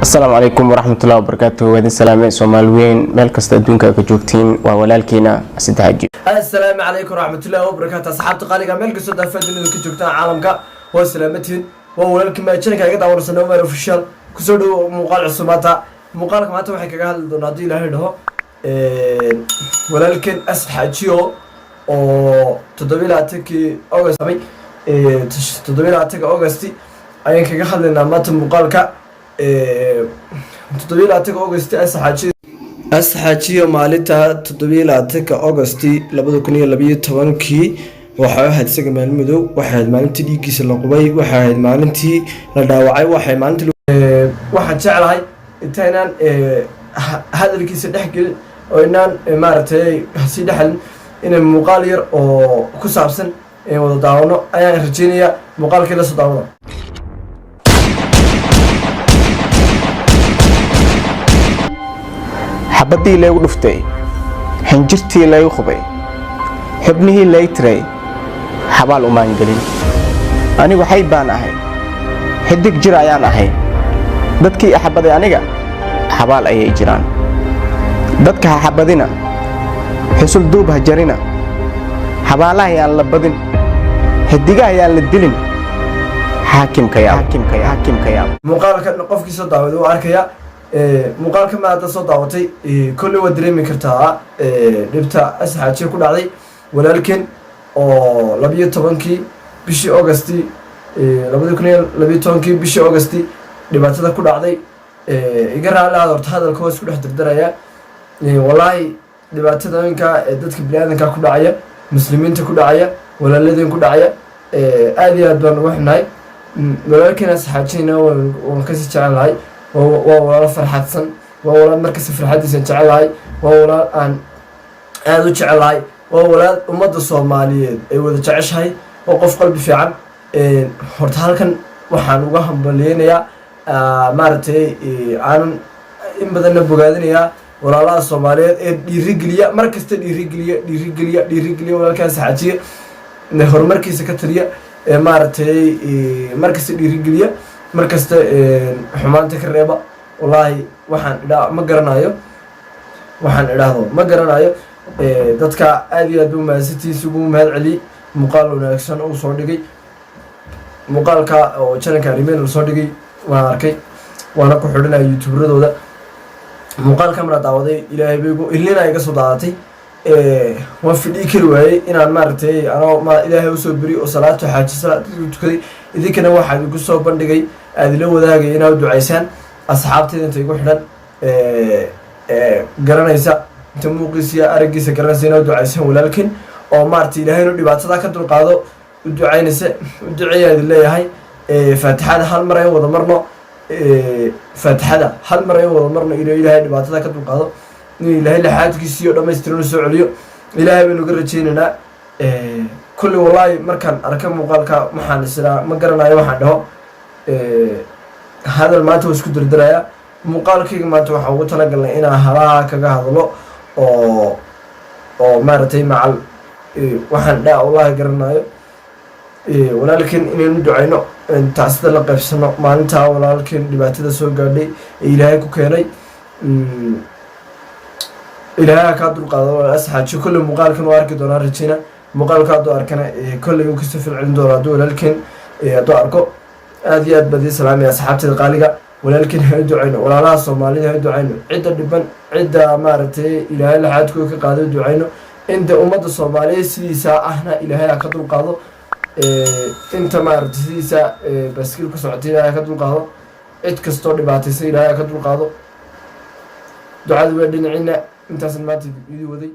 Asalaamu calaykum waraxmatullahi wabarakaatu. Waa idin salaame, Soomaali weyn, meel kasta adduunka ka joogtiin. Waa walaalkiina Asad Xaaji. Assalaamu calaykum waraxmatullahi wabarakaatu, asxaabta qaaliga, meel kastoo daafaha dunida ka joogtaan caalamka, waa salaamatiin. Waa walaalkii maajinka iga daawanaysa Omar Official. Kusoo dhowo muuqaal cusub. Maanta muuqaalka maanta waxay kaga hadli doonaa, haddii Ilaahay dhaho, walaalkeen Asad Xaajiyo oo 27-kii August, 27-ka August ayaan kaga hadlaynaa maanta muuqaalka. 27-ka August, Asad Xaajiyo, Asad Xaajiyo maalinta 27-ka Augusti 2012-kii waxay ahayd isaga maalin madow. Waxay ahayd maalintii dhiiggiisa la qubay, waxay ahayd maalintii la dhaawacay, waxay maalintii. Waxaan jeclahay intaynaan hadalkiisa dhex gelin oo inaan maaragtay sii dhexelin, inay muuqaal yar oo ku saabsan wada daawano ayaan rajeynayaa. Muuqaalkii la soo daawada. Xabaddii laygu dhuftay, xinjirtii laygu qubay, xubnihii lay tiray, xabaal umaan gelin. Anigu xay baan ahay, xidig jir ayaan ahay. Dadkii axabaday aniga xabaal ayay jiraan. Dadka ha xabadina, xusul duub ha jarina, xabaalaha yaan la badin, xidigaha yaan la dilin. Xaakimka yaab, xaakimka yaab. Muuqaalka qofkii soo daawaday wuu arkaya. Muuqaalka ma hadda soo daawatay, kolley waad dareemi kartaa dhibta Asad Xaajiye ku dhacday walaalkeen oo 12-kii bishii Augusti, 2012-kii bishii Augusti dhibaatada ku dhacday. Iga raalli aad, horta hadalka waa isku dhex dardaraya. Wallaahi dhibaatadooyinka ee dadka bini-aadanka ku dhacaya, muslimiinta ku dhacaya, walaaladeen ku dhacaya, aad iyo aad baan uga xunnahay. Walaalkeena Asad Xaajiyana waan kasii jecel lahay. Waa walaal farxadsan, waa walaal markasta farxaddiisan jecelahay, waa walaal aan aada u jecelahay, waa walaal ummadda Soomaaliyeed ay wada jeceshahay, waa qof qalbi fiican. Horta halkan waxaan uga hambaliyeynayaa, maaragtay, aanan in badanna bogaadinayaa walaalaha Soomaaliyeed ee dhiirigeliya, mar kasta dhiirigeliya, dhiirigeliya, dhiirigeliya walaalkaas Xaajiya, horumarkiisa ka taliya, ee maaragtay mar kasta dhiirigeliya, mar kasta xumaanta ka reeba. Wallaahi waxaan idhaa ma garanayo, waxaan idhaahdo ma garanayo. Dadka aad iyo aad ba umahadsantihiisa, ugu mahad celiyey muuqaal wanaagsan uu soo dhigay. Muuqaalka oo channelka Arimen lasoo dhigay waan arkay, waana ku xidhanaya youtuberadooda. Muuqaalka maraa daawaday, Ilaahay baygu ilina iga soo daadatay. Waan fidhii kari waayey inaan maaragtay anoo ma Ilaahay usoo beriy oo salaato xaaji salaad tukaday. Idinkana waxaa idinku soo bandhigay, aad ila wadaagay inaad u ducaysaan. Asxaabtayda inta igu xidhan garanaysa, inta muuqiisa iyo araggiisa garanaysa, inaad u ducaysaan walaalkin oo maaragtay Ilaahay inuu dhibaatada ka dulqaado u ducaynaysa. U duceeyaa idin leeyahay. Faatixada hal mar ayn wada marno, faatixada hal mar ayn wada marno, inuu Ilaahay dhibaatada ka dulqaado, inuu Ilaahay laxaadkiisiyo dhamaystiran soo celiyo. Ilaahay baynu ga rajeynaynaa kulli. Wallaahi markaan arka muuqaalka waxaan israa ma garanayo waxaan dhaho. Hadal maanta waa isku dardarayaa. Muuqaalkayga maanta waxaan ugu talagalnay inaan halaha kaga hadlo oo maaragtay macal waxaan dhaa wallaahi garanayo. Walaalkeen inaynu ducayno, tacsida la qaybsano maalintaa walaalkeen dhibaatada soo gaadhay ee Ilaahay ku keenay. Ilaahay ha kaa dulqaado, Asad Xaaji. Kolley muuqaalkan waa arki doonaa, rajeyna. Muuqaalka hadduu arkana kolley uu kasoo falcelin doona hadduu walaalkeen hadduu arko. Aad iyo aad baad ii salaamaya, asxaabteeda qaaliga. Walaalkeen ha u ducayno, walaalaha Soomaalida ha u ducayno, cidda dhiban, cidda maaragtay Ilaahay laxaadkooda ka qaado u ducayno. Inta ummadda Soomaaliyeed sidiisa ahna Ilaahay ha ka dulqaado. Inta maaragtay sidiisa baskiil ku socotay Ilaahay ha ka dulqaado. Cid kastoo dhibaataysan Ilaahay ha ka dulqaado. Ducada waa dhinaciina. Intaasan maanta idii waday.